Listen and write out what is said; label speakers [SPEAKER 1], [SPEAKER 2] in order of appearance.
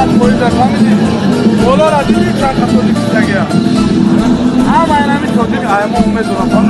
[SPEAKER 1] 100%. Фаҳмидӣ, болора дидӣ, чанд қа тоҷик шудагия? Ҳама инами тоҷик аймо умед дорам.